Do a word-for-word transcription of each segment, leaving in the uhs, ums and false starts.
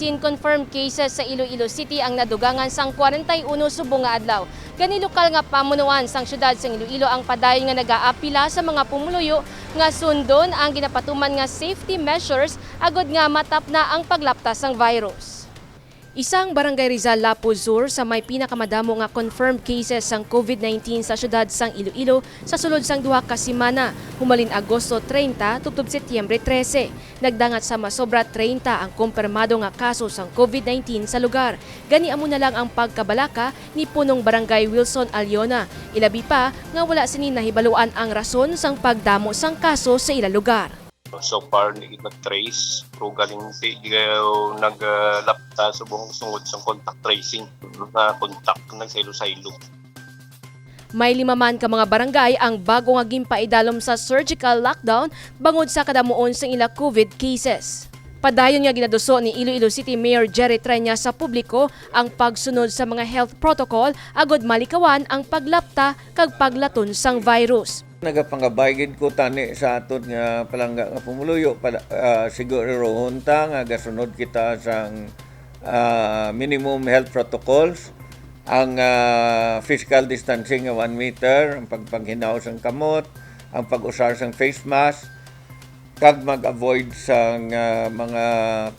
Tin confirmed cases sa Iloilo City ang nadugangan sang kwarenta y uno subong nga adlaw. Gani, lokal nga pamunuan sang siyudad sang Iloilo ang padayon nga nagaapila sa mga pumuluyo nga sundon ang ginapatuman nga safety measures agod nga matapna ang paglapta sang virus. Isa ang Barangay Rizal, Lapu Sur, sa may pinakamadamo nga confirmed cases sang covid nineteen sa siyudad sang Iloilo sa sulod sang duha ka semana, humalin Agosto treinta tubtob Setyembre trese. Nagdangat sa masobra treinta ang kumpirmado nga kaso sang covid nineteen sa lugar. Gani, amo na lang ang pagkabalaka ni Punong Barangay Wilson Aliona, ilabi pa nga wala sini nahibaluan ang rason sang pagdamo sang kaso sa ila lugar. So far, hindi na trace, pero galing si, uh, naglapta subong sungod sa contact tracing, nga contact nagsaylo-saylo. May lima man ka mga barangay ang bago nga ginpaidalom sa surgical lockdown bangod sa kadamuon sang ila covid cases. Padayon nga ginaduso ni Iloilo City Mayor Jerry Treña sa publiko ang pagsunod sa mga health protocol agod malikawan ang paglapta kag paglaton sang virus. Nagapangabay gid ko tani sa aton nga palangga nga pumuluyo, pala, ah, siguruhon ta nga gasunod kita sang, ah, minimum health protocols, ang, ah, physical distancing nga one meter, ang pagpanghinaw sang kamot, ang pag-usar sang face mask, kag mag-avoid sang, ah, mga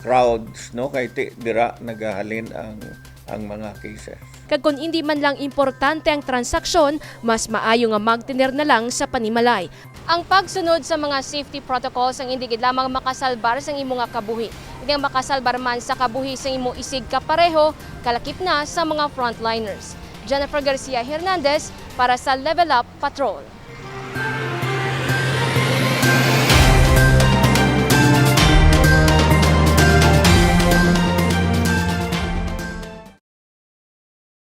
crowds, no, kay ti-, dira nagahalin ang, ang mga cases. Kag kon indi man lang importante ang transaksyon, mas maayo nga magtener na lang sa panimalay. Ang pagsunod sa mga safety protocols ang indi gid lamang makasalbar sang imo nga kabuhi, indi nga makasalbar man sa kabuhi sang imo isigkapareho, kalakip na sa mga frontliners. Jennifer Garcia Hernandez para sa Level Up Patrol.